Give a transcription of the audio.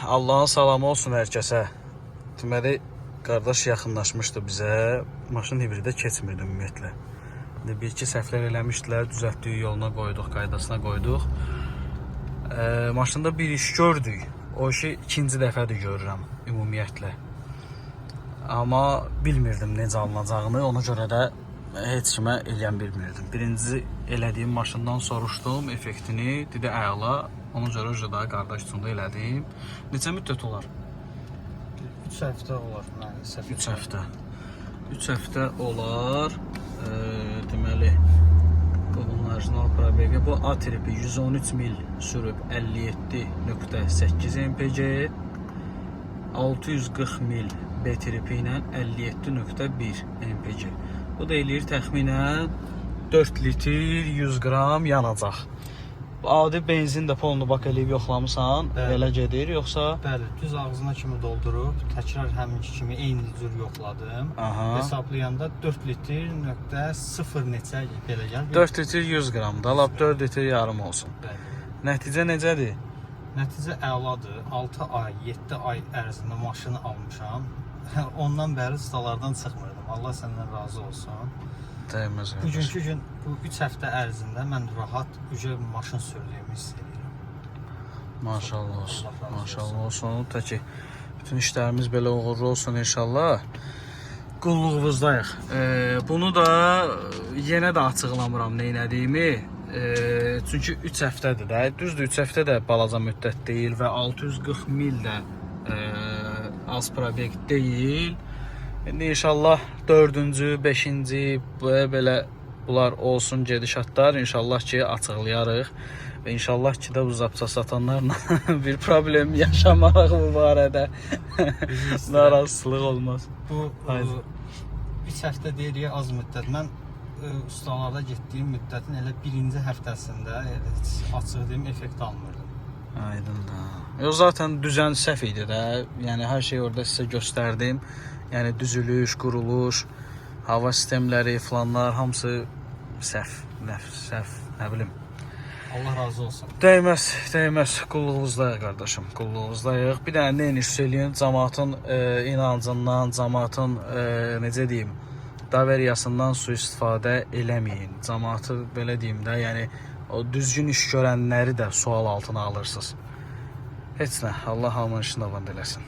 Allahın salamı olsun hər kəsə. Deməli, qardaş yaxınlaşmışdı bizə. Maşın hibridə keçmirdi ümumiyyətlə. İndi bir-iki səhvlər eləmişdilər, düzəltdik, yoluna qoyduq, qaydasına qoyduq. Maşında bir iş gördük. O işi ikinci dəfədir görürəm ümumiyyətlə. Amma bilmirdim necə alınacağını, ona görə də heç kimə eləyən bilmirdim. Birinci elədiyim maşından soruşdum effektini, dedi əla. Ona görə də daha qardaş üçün də elədim. Neçə müddət olar? 3 həftə olar, mən səhv 3 həftə. 3 həftə olar. Deməli, bunun orijinal probeqi bu A tipi 113 mil sürüb 57.8 MPG, 640 mil B tipi ilə 57.1 MPG. Bu da eləyir təxminən 4 litr 100 qram yanacaq. Bu adi benzin də polnu bak eləyib yoxlamısan, Bəli. belə gedir yoxsa? Bəli, düz ağzına kimi doldurub, təkrar həminki kimi eyni cür yoxladım. Aha. Hesablayanda 4 litr nöqtə 0 neçə belə gəlir. 4 litr 100 qram da, lap 4 litr yarım olsun. Bəli. Nəticə necədir? Nəticə əladır. 6 ay, 7 ay ərzində maşını almışam. Ondan bəri ustalardan çıxmırdım. Allah səndən razı olsun. Dəyməz qardaş. Bugünkü gün bu 3 həftə ərzində mən rahat ücə maşın sürdüyümü hiss edirəm. Maşallah olsun. Allah razı Maşallah olsun. Ta ki bütün işlərimiz belə uğurlu olsun inşallah. Qulluğunuzdayıq. Bunu da yenə də açıqlamıram nə elədiyimi. Çünki 3 həftədir də. Düzdür, 3 həftə də balaca müddət deyil və 640 mil də az probek deyil. İndi inşallah 4-cü, 5-ci belə bunlar olsun gedişatlar. İnşallah ki açıqlayarıq və inşallah ki də bu zapça satanlarla bir problem yaşamarıq bu barədə. Bizi istəyirəm. Narazılıq olmaz. Bu Aydın. 3 həftə deyirik az müddət. Mən ustalarda getdiyim müddətin elə birinci həftəsində elə heç açıq deyim effekt almırdım. Aydın da. Yox zaten düzən səhv idi də. Yəni hər şeyi orada sizə göstərdim. Yəni düzülüş, quruluş, hava sistemləri filanlar hamısı səhv, səhv, nə bilim. Allah razı olsun. Dəyməz, dəyməz. Qulluğunuzdayıq qardaşım, qulluğunuzdayıq. Bir dənə nə iş eləyin, camaatın inancından, camaatın necə deyim, daveriyasından sui-istifadə eləməyin. Camaatı belə deyim də, yəni o düzgün iş görənləri də sual altına alırsınız. Heç nə, Allah hamının işini avan eləsin.